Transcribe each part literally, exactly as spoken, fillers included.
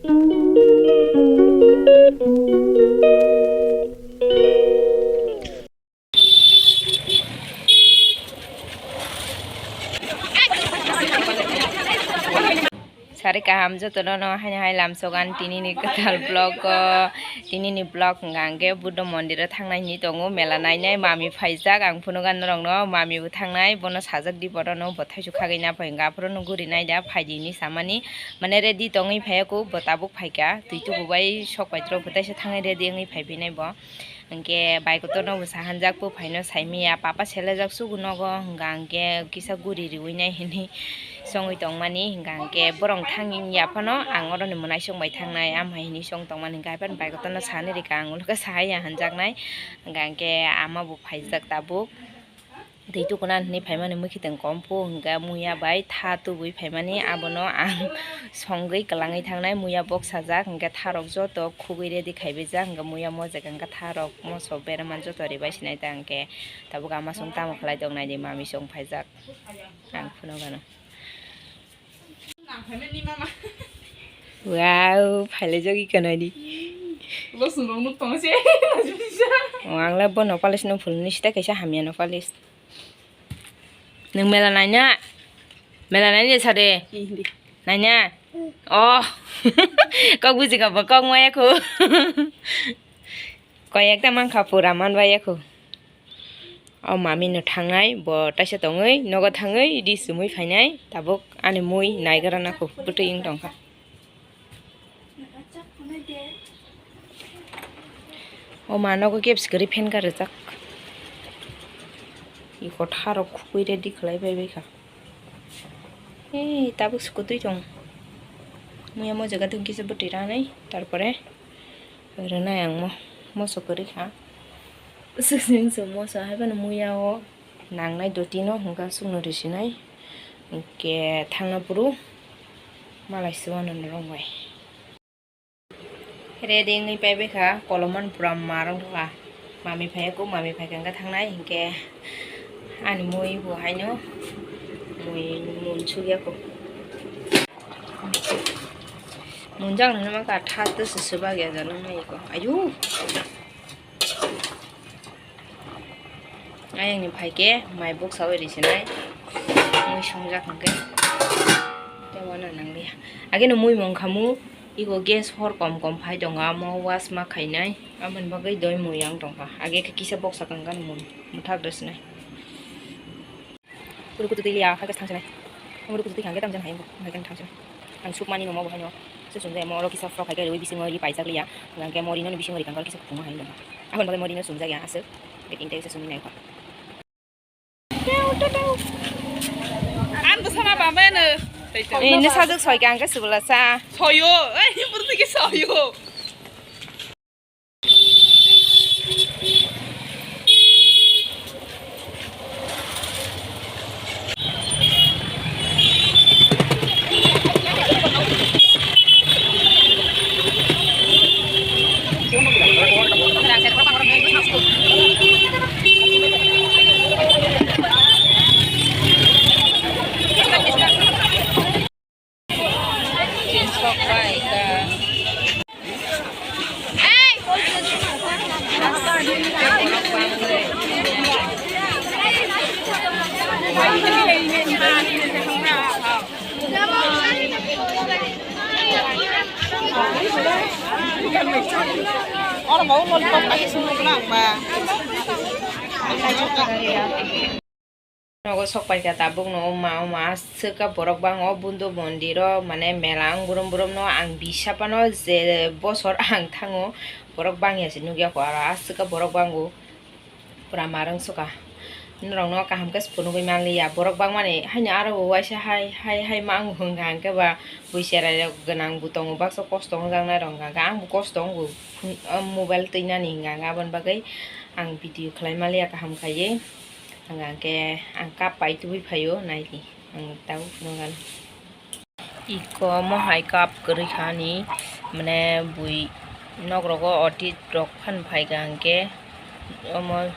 Sari kaham jotono no haino hai lamsogan tinini kwtal vlog o, tinini vlog hwnka hwnkhe Buddha mondiro thangnai hinwi tongo, mela nainai mami phaijak, ang phunukha norokno mami bo thangnai, bono sajak di bono bo thaisu khagwi naphai hwnka aphuru no guri naida phaidi hinwi samani, mane ready tongwi phaiya kho bo tabuk phaikha, twi tububai sok paitro bo taisa thangnai ready wngwi phaiphai nai bo. Hwnkhe bai kotorno bo sahanjak, buphaino saimanya, papa selejak sugo nogo, hwnka hwnkhe kisa guri riwi nai hinwi songwi tongmani, hwnka hwnkhe borok thangya phano ang oroni mwnaisong bai thangnai, amhai hinwi song tongmani, hwnkhe haiphano bai kotorno sani rikha, ang ulo khe sahaiya hinjaknai, hwnka hwnkhe ama bo phaijak tabuk. Twi tukuna hinwi phaimani mwkhitwng kom phu hwnkhe muya bai tha tubui phaimani, abono ang songwi kwlangwi thangnai. Muya boksajak hwnkhe tharok joto khugwi ready khaibaijak, hwnkhe muya mojak hwnkhe tharok moso berema joto ribai sinai ta hwnkhe tabuk ama song tamo khlai tong naidi, mami song phaijak ang phunukgano. Wow, phailaijak ika naidi. Bosong rok nuk tongo se. O, ang le bono polish no phulni sita kaisa hamya no polish. Nwng mela naina? Mela naina sade? Naina? Oh. Kok buji kha bo kok maya khu. Koi ekta mankha pura manbaya khu. O mami no thangnai, bo taisa tongwi nogo thangwi ri sumui phainai, tabuk ani mui naigra nako bwtwi wng tongkha. O ma nogo kebsi kwrwi phan ka rwjak. Iko tharok khukui ready khlai bai bai kha. Ei, tabuk sukutwi tong. Muya mo jaga tong kisa bwtwi ranai, tarpore rwnai ang mo, moso kwrwi kha. Swk swk moso hai phano muya o nangnai doti no hwnka swkno risinai. Hwnkhe thangna phuru malai se wano norok bai. Ready wngwi paibai kha, kolomani pura ma rwng kha. Mami phaiya kho, mami phaikha hwnkhe thangnai, hinkhe ani mui bo haino mui mun sugya kho. Munjak nang ma kha, tha twi se swbak ya, ja nang ma iko. Ayu. Ayang ni phaikhe mai buksa oi risinai, mui songjak hwnkhe tei uanw nangliya. Age no mui mung khamu, iko gas hor kom kom phai tongo, amo wash ma khainai, aboni bagwi doi mui yang tongkha. Age khe kisa boksa kangkani mui mwthak rwsinai. Uru kutu twi liya, hai khe thangsinai. Uru kutu twi hangkhe tamjani hai, hai khe thangsinai. Ang sukmani no mo bo haino. Se sumjai mo oro kisa frog hai khe rwi bisingo ri paijak liya. Hingkhe mo rino ni bisingo ri kangkal kisa kuphungo hai no. Aboni bagwi mo rino sumjak ya aswk. Beting tei kisa sumwi nai kho. Ang bwsana bamano. Ei, nini sajwk soi khe ang khe subula cha. Soyo, ei, burti khe soyo. Oro mau lollipop pakai semua bilang, Mbak. Nogo sok paikha tabuk no, o ma, o ma, aswk kha borok bang o Buddha mondir o, mane mela ang brum brum no ang bisa phano je bosor ang thango, borok bang ya se nukya kho, aro aswk kha borok bang o pura ma rwng sukha. Norok no kaham khe se phunugwi man liya, borok bang mani haino aro bo waisa hai hai hai ma ang hwnkha, hwnkhe ba bui cherai rok gwnang bo tongo, baksa kosto wngjak nai rok hwnkha, hwnkhe ang bo kosto wngo, mobile twi nani hwnkha, hwnkhe aboni bagwi ang video khlai man liya kaham khaiwi. Hwnkha hwnkhe ang cup pai tubui phaio, naidi ang tabuk phunukgano. Iko omo hai cup kwrwi kha ani, mane bui nok rogo otit rok phano phaikha hwnkhe omo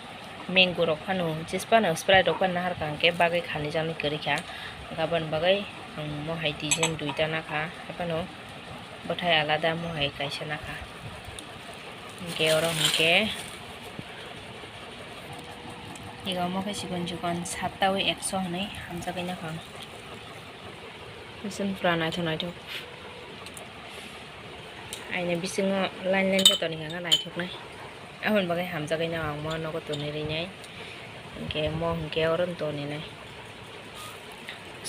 mango rok phano, juice phano, Sprite rok phano naharkha hwnkhe bagwi khanijaknai kwrwi kha, aboni bagwi ang omo hai design duita nakha, haiphano. Bwthai alada mo hai kaisa nakha. Hinkhe oro hinkhe ego omo khe chikon chikon satta o ekso hinwi hamjagwi nakha. Bising pura naithok naithok. Aini bisingo line line khe toni kha naithoknai. Aboni bagwi hamjagwi no ang mo nogo tonwi rinai. Hinkhe mo hinkhe oro toninai.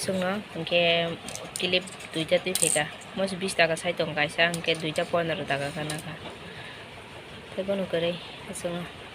Chwngno hinkhe clip duita twi phaikha. Mo se bish taka sai tong kaisa, hinkhe duita pondro taka gana kha. Tei bono kwrwi chwngno.